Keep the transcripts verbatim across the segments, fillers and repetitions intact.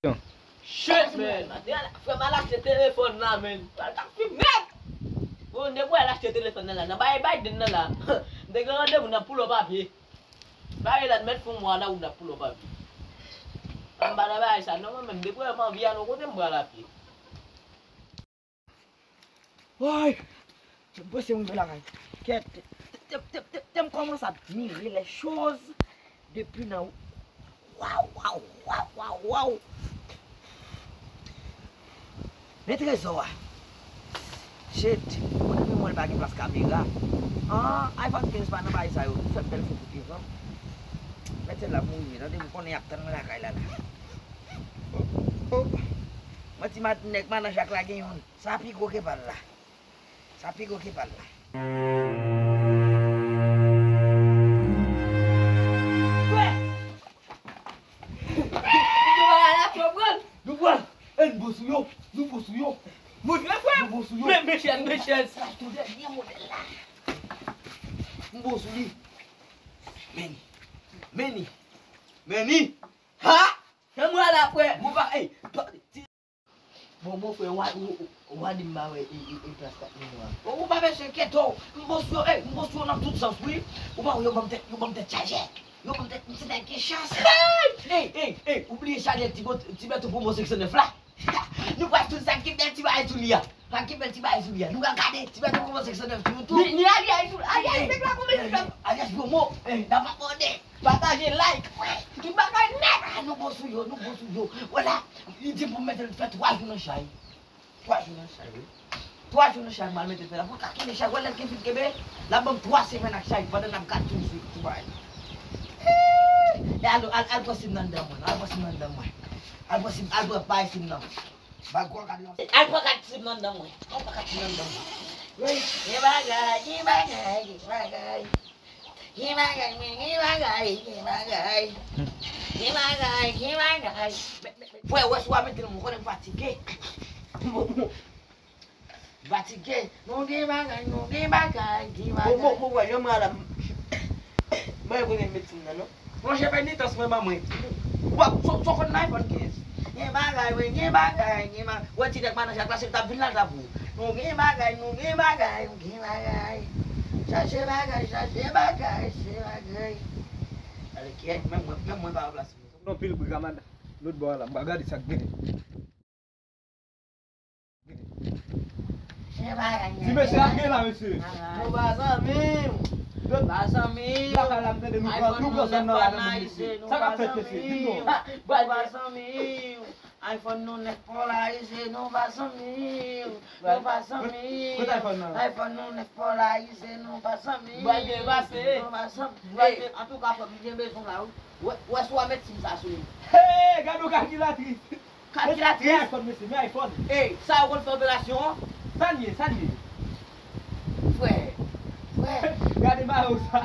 Shit, man. Frè m al achte telefòn la, man. Pral ka fim nèt. Bon, depi w al achte telefòn nan la, nan bagay Biden nan la. M te gen randevou nan pull up a pye. Bagay la, mèt fè yon mwa nan wout la pull up a pye. Anba nan bagay sa, non, mwen menm, depi w wè m anvi al yon kote, m pral a pye. Woy! Jan m prese m rive lakay. Kèt, te, te, te, te, te m kòmanse admire les choses depi nan. Waw, waw, waw, waw, waw! Men trezò a. Shit, mwen menm mwen pa gen plas kamera. An, iPhone kenz pa nan bagay sa yo. Fè bèl foto devan. Mete la mouri, tande m konnen y ap tann mwen lakay la la. Oh, oh. Mwen ti mat nèg manaj ak la gen youn. Sa pi gwo ke pa l la. Sa pi gwo ke pa l la. Frè! Yo bagay la, frè, pran. Nou pran. E, n bon sou yo. Nou bon sou yo. Montre, frè. Nou bon sou yo. Men, mechan, mechan. Sa tou dènye modèl la. M bon sou li. Meni. Meni. Meni. Ha! Fè mwen la, frè. Bon, pa, ey, pa, ti Bon, bon, frè, w a, w, w a di m pa wè e, e, e plas kat mil yo a. Ou, ou pa bezwen enkyete w. M bon sou yo, ey, m bon sou yo nan tout sans, wi. Ou pa wè yo ban m tèt, yo ban m tèt chaje. Yo ban m tèt, m se tèt gen chans. Ey, ey, ey, ou bliye chaje ti bèt, ti bèt pou mwen senk san nèf la. Nou pral tout sa ki bèl ti bagay sou li a. Sa ki bèl ti bagay sou li a. Nou pral gade ti bèt pou mwen senk san nèf tou, tou. Ni, ni alyaj tou, alyaj nèg la konbyen ti bèt. Alyaj promo. N ap abòne. Pataje, like. Tout bagay nèt. Ah, nou bon sou yo, nou bon sou yo. Wè la, li di pou m mete l fè twa jou nan chay. Twa jou nan chay, wi. Twa jou nan chay, m al mete l fè la. Pou l ka kenbe chay, wè lè l gen vin kenbe, l ap ban m twa semèn ak chay pandan n ap gad fim sou, sou bagay la. Eh, e al, al, al pran sim nan anndan mwen, al pran sim nan anndan mwen. Al pran sim, al pran bay sim nan. Ba gwo gade yon. Al pran kat sim nan anndan mwen. Al pran kat sim nan anndan mwen. Wi. Gen bagay, gen bagay, gen bagay. Gen bagay, men gen bagay, gen bagay. Gen bagay, gen bagay. Frè, wè si w a mete l, mwen konnen m fatige. M fatige. Nou gen bagay, nou gen bagay, gen bagay. Bon, bon, bon, wè, jan mwen la. Mwen konnen m met sim nan, non. Monchè, penitans mwen ban mwen. Ou pa, so, so konn nan iPhone kenz. Gen bagay, wi, gen bagay, gen bagay. Wè, ti nèg manaj ak la, se l t ap vin la, l t ap ou. Nou gen bagay, nou gen bagay, nou gen bagay. Chache bagay, chache bagay, se bagay. Ale, kiyès, menm mwen, menm mwen pa nan plas mwen. Anpil bri kamad, lòt bò a la, m pa gade sa k genyen. Ti mesye ap gen la, mesye. Nou pa zanmi. Nou pa zanmi. Lakay la, m tande nou pran, nou pran zòn nan la, tande mesye. Sa k ap fèt, mesye? Di m non. Nou pa zanmi. iPhone nou nèf polarize, nou pa zanmi. Nou pa zanmi. Kote iPhone nan? iPhone nou nèf polarize, nou pa zanmi. Nou pa zanmi. Antouka, frè m, m gen bezwen w la, wi. Wè, wè si w a met sim sa sou li. Hey, gade yon kalkilatris. Kalkilatris. Men iPhone, mesye, men iPhone. Ey, sa yo konn fè operasyon an? Sa n ye, sa n ye? Frè, frè. Gade mayo sa.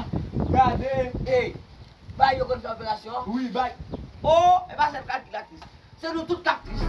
Gade. Ey, bay yo konn fè operasyon an? Wi, bay. Oh, e pa sèl kalkilatris. Se nou tout k ap tris.